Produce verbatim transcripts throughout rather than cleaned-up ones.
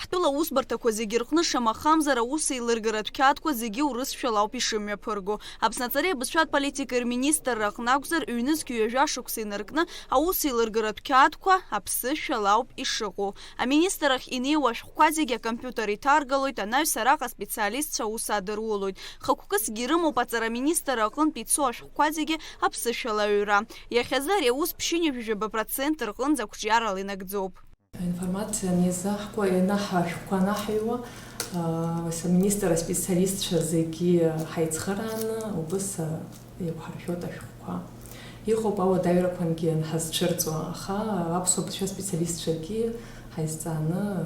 Ҳтәыла аусбарҭақәа зегьы рҟны, шамахамзар, аусеилыргаратә қьаадқәа зегьы урысшәала ауп ишымҩаԥырго. Аԥсны аҵареи абызшәатә политикеи рминистрра аҟны акәзар, ҩнызқь ҩажәа шықәса инаркны, аусеилыргаратә қьаадқәа аԥсышәала ауп ишыҟоу. Аминистррахь инеиуа ашәҟәқәа зегьы акомпиутер иҭаргалоит, анаҩс араҟа аспециалистцәа аус адырулоит. Хықәкысгьы ирымоуп аҵара аминистрра аҟынтә ицо ашәҟәқәа зегьы аԥсышәала аҩра. Иахьазы ари аус ԥшьынҩажәижәаба процент рҟынӡа ақәҿиарала инагӡоуп. Аинформациа анеизаҳкуа, ианаҳ-, ашәҟәқәа анаҳыҩуа, аа, ас-, аминистр аспециалистцәа зегьы ҳаицхырааны убыс, аа, еиқәҳаршәоит ашәҟәқәа. Иҟоуп ауадаҩрақәангьы анҳазцәырҵуа, аха аԥсуа бызшәа специалистцәагьы ҳаизҵааны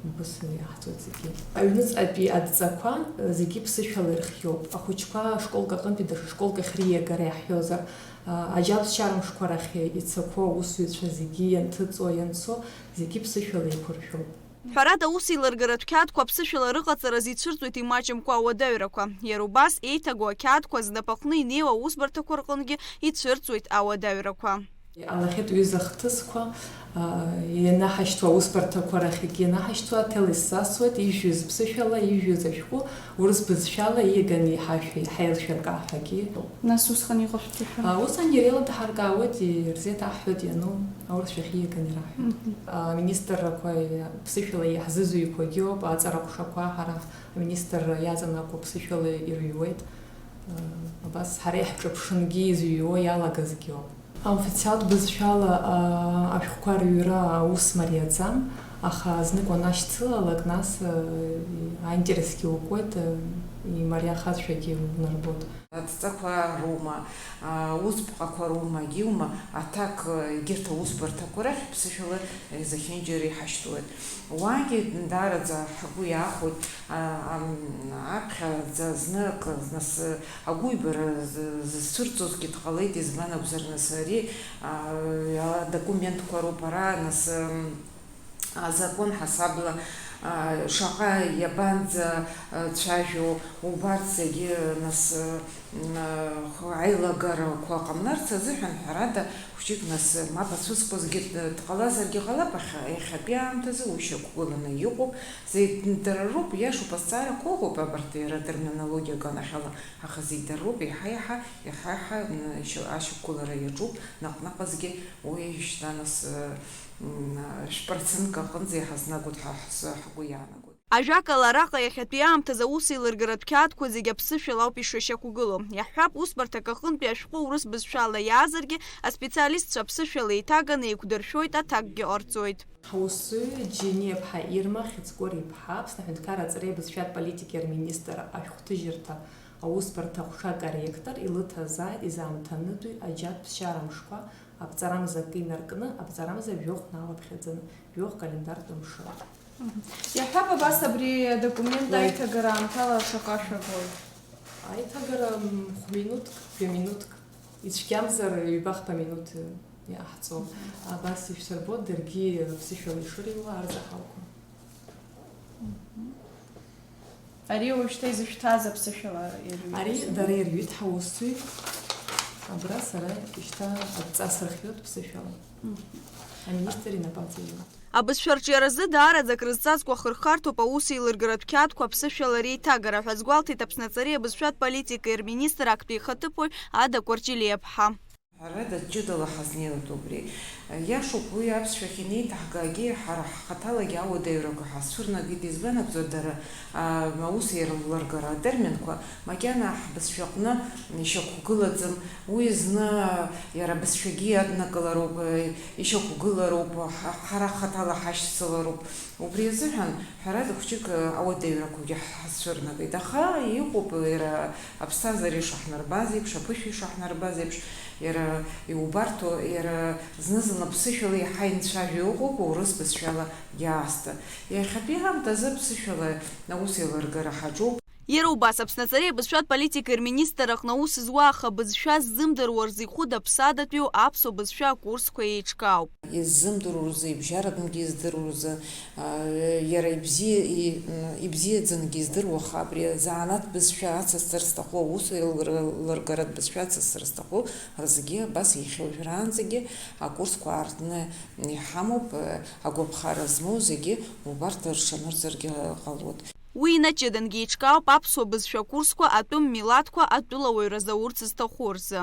убыс иаҳҵоит зегьы. Аҩныҵҟатәи адҵақәа зегьы ԥсышәала ирхиоуп. Ахәыҷқәа школк аҟынтәи даҽа школк ахь риагара иаҳҳәозар, аа, аџьабшьара мшқәа рахь ицақәоу аусзуҩцәа зегьы ианҭыҵуа, ианцо, зегьы ԥсышәала еиқәыршәоуп. Ҳәарада, аусеилыргаратә қьаадқәа аԥсышәала рыҟаҵараз ицәырҵуеит имаҷымкәа ауадаҩрақәа. Иара убас, еиҭагоу ақьаадқәа знапаҟны инеиуа аусбарҭақәа рҟынгьы ицәырҵуеит ауадаҩрақәа. Иҟалахьеит ҩыза хҭысқәа, аа, ианаҳашьҭуа аусбарҭақәа рахьгьы ианаҳашьҭуа, аҭел исзасуеит, ижәҩыз ԥсышәала, ижәҩыз ашәҟәы урыс бызшәала ииаганы иҳашәа-, иҳаилшәыркаа ҳәагьы ыҟоуп. Нас усҟан иҟашәҵои шәара? А, усҟангьы иреилдаҳаркаауеит, ирзеиҭаҳҳәоит иану, аурысшәахь ииаганы ираҳҳәоит. Мгм. Аминистррақәа ԥсышәала иаҳзызҩқәагьы ыҟоуп, аҵара ҟәшақәа ҳара аминистрра иаҵанакуа ԥсышәала ирыҩуеит. Абас ҳара иаҳҿаԥшынгьы изҩуа иалагазгьы ыҟоуп. Аофициалтә бызшәала, а, ашәҟәқәа рыҩра аус мариаӡам, аха знык уанашьцылалак, нас, а, аинтересгьы укуеит, а, имариахазшәагьы унарбоит. Адҵақәа роума, а, аусԥҟақәа роума, егьиума, аҭак, а, егьырҭ аусбарҭақәа рахь ԥсышәала зехьынџьара иҳашьҭуеит. Уаагьы даараӡа ҳгәы иаахәоит, а, ам, аԥхьаӡа знык, нас, агәыҩбара з-, зызцәырҵызгьы дҟалеит, избан акәзар, нас ари, а, адокументқәа роуп ара, нас, м, азакәан ҳасабла, а, шаҟа иабанӡа, а, цәажәо, убарҭ зегьы, нас, м, а, х-, аилагарақәа ҟамларц азыҳәан, ҳәарада, хәҷык, нас, мап ацәыскуазгьы д-, дҟалазаргьы ҟалап, аха иахьатәи аамҭазы уи шьақәгыланы иҟоуп. Зегь дара роуп, иашоуп, азҵаарақәа ыҟоуп, абарҭ иара атерминологиа аганахьала, аха зегь дара роуп, еиҳа-еиҳа, еиҳа-еиҳа, м, шьа-, ашьақәгылара иаҿуп, наҟ-наҟызгьы уи шьҭа нас, м, шә-процентк аҟынӡа иҳазнагоит ҳәа ҳзы ҳгәы иаанагоит. Ажәакала, араҟа иахьатәи аамҭазы аусеилыргаратә қьаадқәа зегьы аԥсышәала ауп ишышьақәгылоу. Иаҳҳәап, усбарҭак аҟынтәи ашәҟәы урыс бызшәала иаазаргьы, аспециалистцәа аԥсышәала еиҭаганы еиқәдыршәоит, аҭакгьы ҟарҵоит. Ҳаусзуҩы Џьениаԥҳа Ирма Хьыҵкәыр-иԥҳа, Аԥсны аҳәынҭқарра аҵареи абызшәатә политикеи рминистр ашәҟәҭыжьырҭа аусбарҭа аҟәшак аректор, илыҭазааит изаамҭанытәи аџьатә ԥсшьара мшқәа, аԥҵарамза акы инаркны, аԥҵарамза жәохә налаԥхьаӡаны, жәохә календартә мшы. Мгм. Иаҳҳәап, абас абри адокумент Уаҩ- аиҭагара аамҭала шаҟа шәагои? Аиҭагара, м, хә-минуҭк, жәа-минуҭк. Ицәгьамзар, ҩба-хԥа минуҭ иаҳҵо. Мгм. Абас ишәсырбо, даргьы ԥсышәала ишырыҩуа арзаҳалқәа. Мгм. Ари уажәшьҭа изышәҭаз аԥсышәала ирҩит. Ари дара ирҩит ҳаусзуҩ. Абра сара шьҭа адҵа сырхиоит ԥсышәала. Мгм. Аминистр инапаҵаҩы. Абызшәа арҿиаразы даараӡа акрызҵазкуа ахырхарҭоуп аусеилыргаратә қьаадқәа аԥсышәала реиҭагара ҳәа азгәалҭеит Аԥсны аҵареи абызшәатә политикеи рминистр актәи ихаҭыԥуаҩ Ада Кәарҷелиаԥҳа. Ҳәарада, ҷыдала ҳазнеиуеит убри. Иашоуп, уи аԥсшәахь инеиҭаҳгагьы, ҳара ҳхаҭалагьы ауадаҩрақәа ҳазцәырнагеит, избан акәзар, дара, а, аус еилыргара атерминқәа макьана ҳбызшәаҟны ишьақәгылаӡам, уи зны иара абызшәагьы иаднакылароуп, ишьақәгылароуп, ҳа-, ҳара ҳхаҭала ҳашьцылароуп. Убри азыҳәан, ҳәарада, хәҷык ауадаҩрақәагьы ҳазцәырнагеит, аха иҟоуп иара аԥсҭазаара ишаҳнарбаз еиԥш, аԥышәа ишаҳнарбаз еиԥш, иара иубарҭоу, иара зны-зынла ԥсышәала иаҳа инцәажәо ыҟоуп, урыс бызшәала иаасҭа. Иахьатәи аамҭазы ԥсышәала аус еилыргара ҳаҿуп. Иара убас, Аԥсны аҵареи абызшәатә политикеи рминистр аҟны аус зуа аха бызшәа ззымдыруа рзы ихәыда-ԥсадатәиу аԥсуа бызшәа акурсқәа еиҿкаауп. Иззымдыруа рзы ибжьаратәынгьы издыруа рзы, а, иара ибзиа-, и-, м, ибзиаӡангьы издыруа аха абри азанааҭ бызшәа ацысҵар зҭаху, аус еилгара-, лыргаратә бызшәа ацысҵар зҭаху рзгьы абас иахьа уажәраанӡагьы акурсқәа аартны иҳамоуп, э, агәаԥхара змоу зегьы убарҭ рҽанырҵаргьы ҟалоит. Уи инаҷыдангьы еиҿкаауп аԥсуа бызшәа курсқәа атәым милаҭқәа атәылауаҩра заурц зҭаху рзы.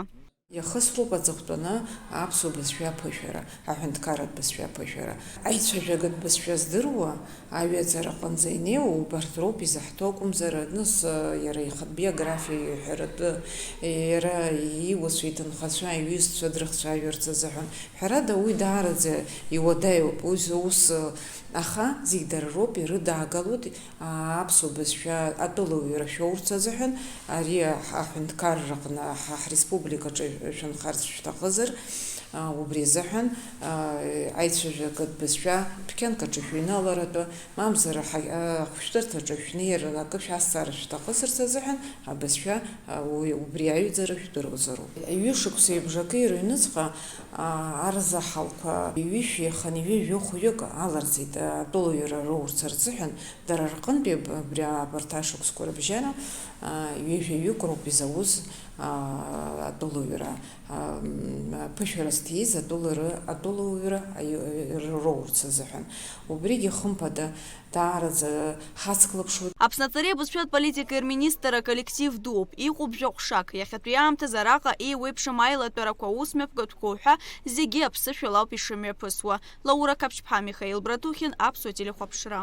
Иахысроуп аҵыхәтәаны аԥсуа бызшәа аԥышәара, аҳәынҭқарратә бызшәа аԥышәара. Аицәажәагатә бызшәа здыруа аҩаӡара аҟынӡа инеиуа убарҭ роуп изаҳҭо акәымзар, нас, э, иара ихатә биографиа иҳәаратәы, иара иусу иҭынхацәа, иҩызцәа дрыхцәажәарц азыҳәан. Ҳәарада, уи даараӡа иуадаҩуп, уи зус, э, аха зегь дара роуп ирыдаагалоит. Аԥсуа бызшәа атәылауаҩра шәоурц азыҳәан, ари аҳ-, аҳәынҭқарраҟны ҳа ҳреспубликаҿы шәынхарц шәҭахызар, а, убри азыҳәан, а, аицәажәагатә бызшәа дәқьанк аҿы шәыҩналаратәы, мамзар аҳа-, ахәшәтәырҭаҿы шәнеир акы шәазҵаара шәҭахызарц азыҳәан абызшәа, а, уи, убри аҩаӡара шәдыруазароуп. Ҩышықәсеи бжаки рыҩныҵҟа, а, арзаҳалқәа ҩышәи хынҩажәи хәҩык аларҵеит, а, атәылауаҩра роурц рзыҳәан. Дара рҟынтәи аб-, абри абарҭ ашықәсқәа рыбжьара, а, ҩажәаҩык роуп изауз, а, атәылауаҩра, а, м, ԥышәара зҭиз атәылара, атәылауаҩра аиу-, р-, роурц азыҳәан. Убригьы, хымԥада, даараӡа ҳацклаԥшуеит. Аԥсны аҵареи абызшәатә политикеи рминистр аколлектив дууп, иҟоуп жәаҟәшак. Иахьатәи аамҭазы араҟа еиуеиԥшым аилатәарақәа, аусмҩаԥгатәқәа уҳәа зегьы аԥсышәала ауп ишымҩаԥысуа. Лаура Қаԥшьԥҳа, Михаил Братухин, Аԥсуа телехәаԥшра.